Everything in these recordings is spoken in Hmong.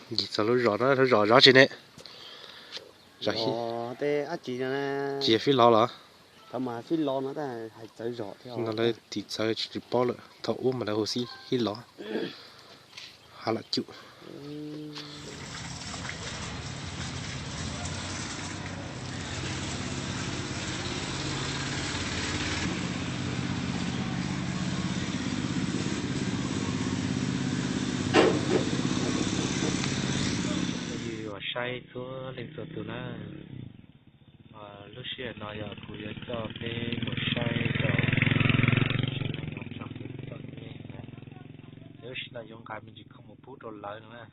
Ncig txog lub zos no, lub zos zov tsi ne? Tsis yog fij lov los? No lawv tim txawv tsis paub lawm, thaum ub mas lawv hu xib fij lov, hav lam cum. Yus yuav saib txhua leej txhua tus na. Lub sij hawm no yog kuv yuav coj peb mus saib rau txom nyem na. Ces lub sij no yuav nqa me ntsis khoom mus pub rau lawv no na,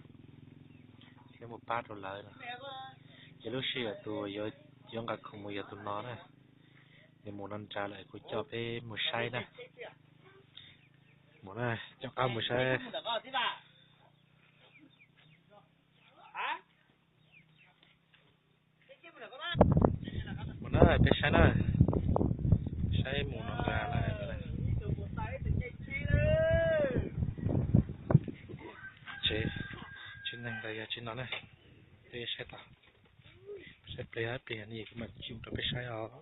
thiab mus pab rau lawv no. Ces lub sij hawm tus yuav nqa khoom mus yog tus no na. Nws mus no nrad lawm, kuv coj peb mus saib na. Mus na, coj qab mus saib. Mus na, peb saib na, saib mus no nrad lawm. Tsev, tsev neeg ntawd yog tsev no na, peb saib tau, saib plig plig ni kuv mam tsis mus rau peb saib os.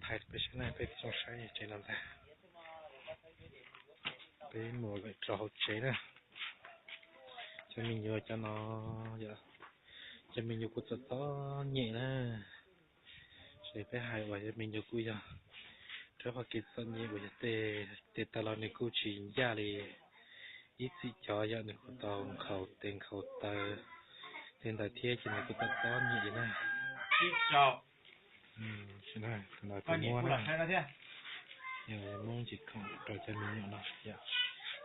Thaij rau peb saib na, peb tsis zoo saib tsev no ntag. Peb mus lawm rau hauv tsev na. Cov me nyuam cov no yog cov me nyuam kuj txom txom nyem na. Ces peb hais uas cov me nyuam kuj yog rau qhov kev txom nyem uas yog tej, tej tag los nws kuj tsis ncaj li ib txhia cov, yog nws kuj tau nkhaus tes nkhaus taw tej ntawd thiab ces nws kuj txom txom nyem li na. Tus no tus muab na, yog muab ntsis khoom rau cov me nyuam no,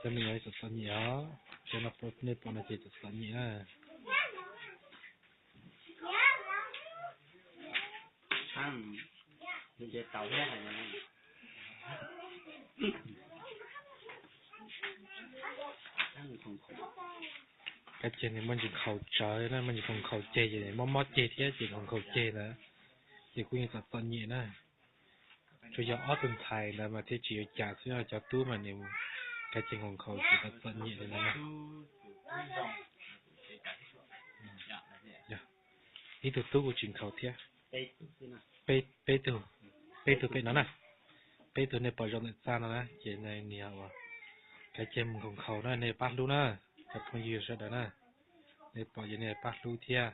cov me nyuam txom txom nyem os, cov no nej pom no ces txom txom nyem na. Kav ceg nws muaj ntsis nkhaus tsawv na, muaj ntsis nkhaus ceg ces mob mob ceg thiab ces nkhaus nkhaus ceg ntawd, ces kuj yeej txom txom nyem na. Tsuas yog ob tug ntxhais ntawd mas thiaj tsis ua cas xwb, cov tub mas nws kav ceg nkhaus nkhaus ces txom txom nyem li ntawd na. Ib tug tub kuj tsis nkhaus thiab. Peb tug, peb tug pem no na, peb tug nej pom zoo ntawm txaj no na ces nws yog uas kav ceg mus nkhaus nkhaus na, nej pab hlub na, cov phooj ywg sawv daws na, nej pom ces nej pab hlub thiab.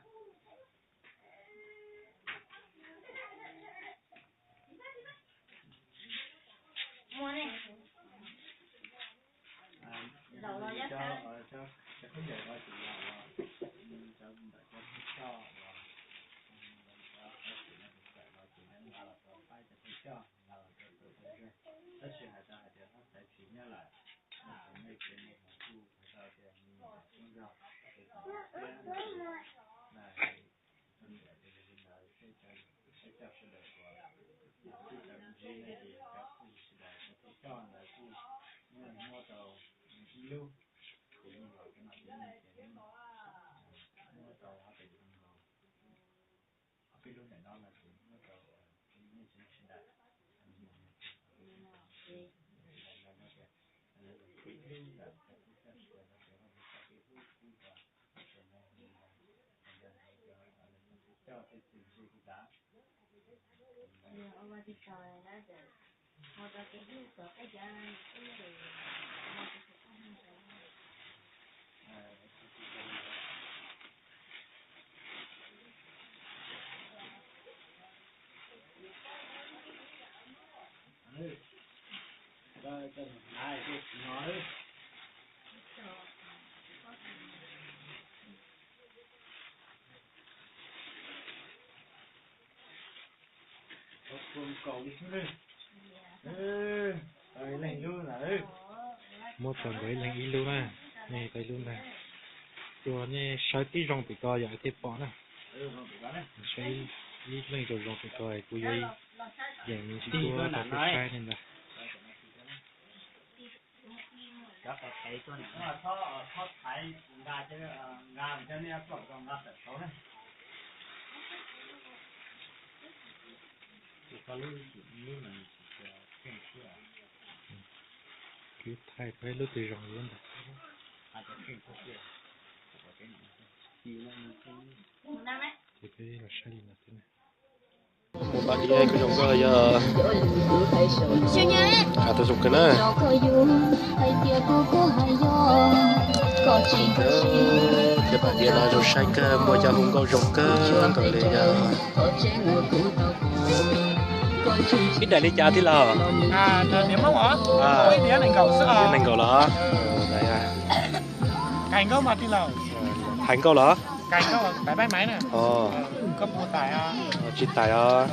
Muab tau nkawd ib leeg ib lub na, nej tau ib lub ntag. Ua nej sawv tib zoo pem ko yog thiaj pom na. Sawv ib leeg zoo zoo pem ko kuv yuav yeem me ntsis duab rau peb saib nej ntag. Kuv thaij peb lub twg zoo li ntag. Ces peb los saib li no xwb na. Mus pab diab kuj zoo nkauj yog. Tau zoo kawg na. Thiab pab diab no zoo saib kawg, muaj cov hu nkauj zoo kawg nkaus li yog. Ib daim li cas tij laug? Nees nkaum los. Hais nkauj los? Tsis tais os.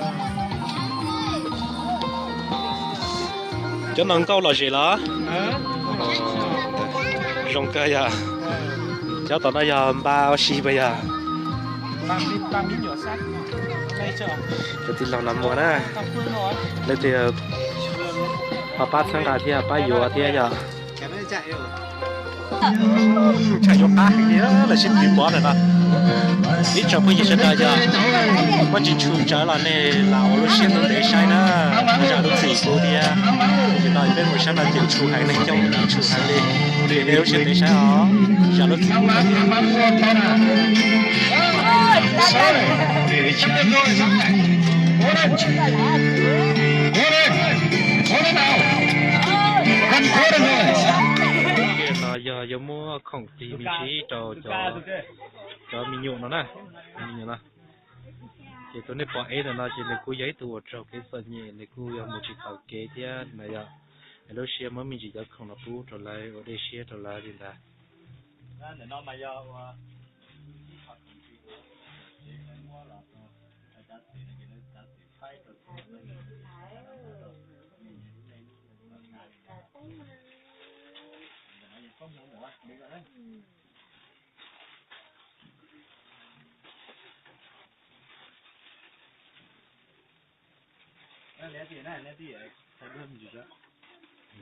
Cov no nkauj lom zem los? Zoo kawg yog. Cov tom no yog npa ua si puas yog? Cov tij laug no muag na. Leej twg ho pab txhawb nqa thiab pab yuav thiab yog. Ntshai yuav qab heev li lawv sib tw pov ntawm no. Ib tsoom phooj ywg sawv daws yog muaj ntsis tshum tsawv los nej lam ua lub siab ntev saib na, zam lub txim kuv thiab. Tam sim no peb mus saib no ces tshum heev, neeg coob tshum heev li, nej lub siab ntev saib os, zam lub txim kuv thiab. No yog yuav muab khoom tig me ntsis rau cov me nyuam no na, me nyuam no. Ces tus nej pom ev ntawm no ces nws kuj yog ib tug uas raug kev txom nyem, nws kuj yog mus tsis taus kev thiab na yog. Lub siab muab me ntsis cov khoom no pub rau lawv ua dej siab rau lawv li ntawd.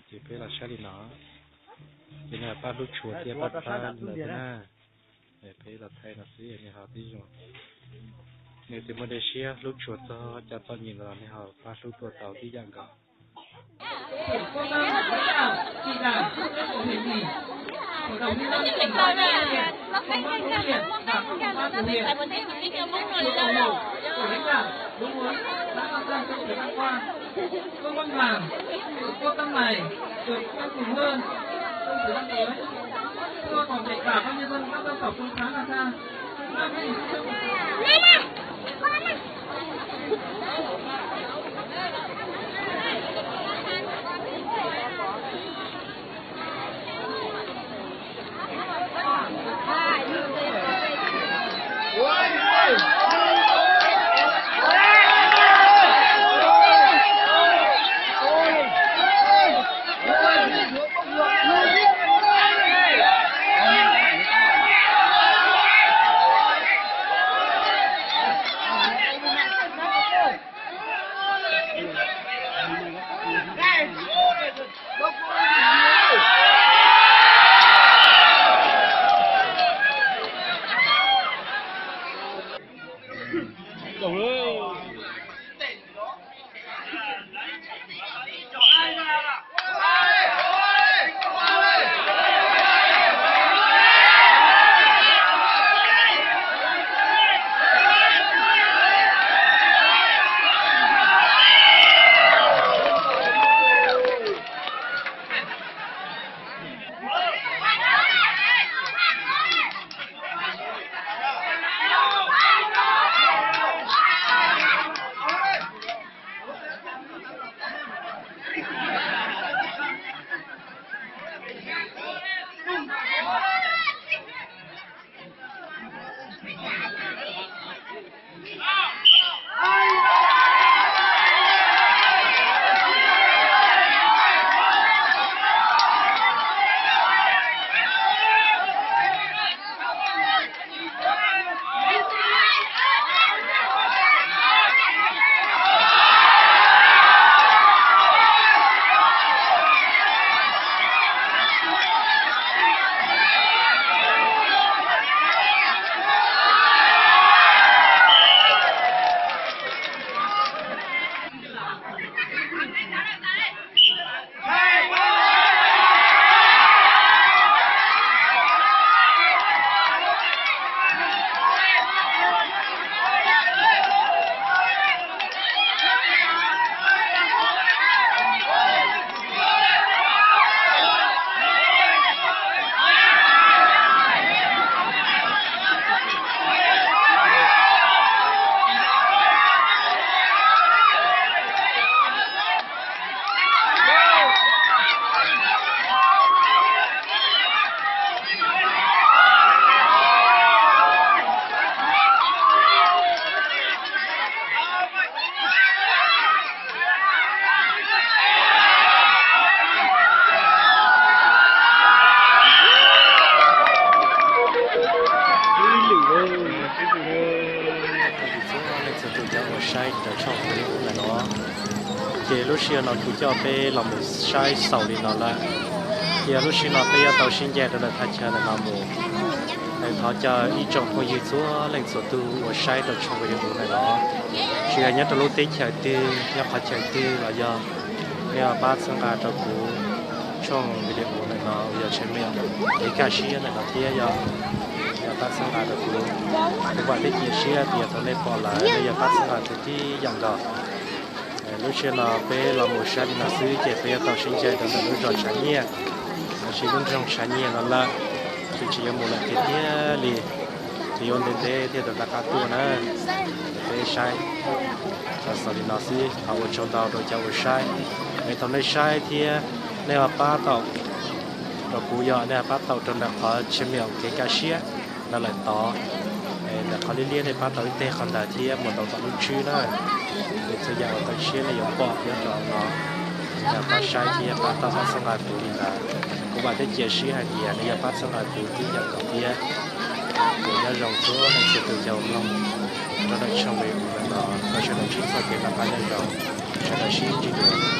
Ces peb los saib li no, ces nws pab hlub tshua thiab pab pab lawv thiab na. Peb los thaij no xwb nws ho tib zoo. Nws twb muaj dej siab hlub tshua txog cov txom nyem ntawd los nws ho pab hlub tuaj tau tib yam nkaus. rau tshooj video ntawm no. Ces lub sij hawm no kuv coj peb los mus saib xaus li no lawm, ces lub sij hawm no peb yuav tau sib ncaim rau ntawm thaj chaw ntawm no mus. Thov caw ib tsoom phooj ywg txhua leej txhua tus uas saib rau tshooj video ntawm no, tsis hais nyob rau lub teb chaws twg, nyob qhov chaw twg los yog nej pab txhawb nqa rau kuv tshooj video ntawm no uas yog channel Kev Kaj Siab ntawm no thiab yog nej pab txhawb nqa rau kuv. Kuv vam thiab cia siab tias thaum nej pom lawm nej yuav pab txhawb nqa kuv tib yam nkaus. Lub sij hawm no peb los mus saib li no xwb ces peb yuav tau sib ncaim rau ntawm lub zos Tshav Nyiaj, los sis lub nroog Tshav Nyiaj no lawm, ces tsis yuav mus lawm tiag tiag li, ces yuav ntev ntev thiaj tau rov qab tuaj na. Ces peb saib xaus li no xwb, thov ua tsaug ntau rau cov uas saib. Es thaum nej saib thiab nej ho pab tau rau kuv, yog nej ho pab tau rau ntawm qhov channel Kev Kaj Siab no lawm tod, ntawm qhov liab liab nej pab tau ib teg qhov ntawd thiab mus tau tom lub tswb na. Ces txhua yam uas tau siab nej yuav pom nyob rau hauv no, nej pab saib thiab pab tau pab txhawb nqa kuv li ntawd. Kuv vam thiab cia siab hais tias nej yuav pab txhawb nqa kuv tib yam nkaus thiab. Ces nyob zoo txhua leej txhua tus cov uas mloog rau ntawm tshooj video ntawm no, thov sawv daws ntsib txoj kev noj qab nyob zoo, sawv daws sib ntsib dua.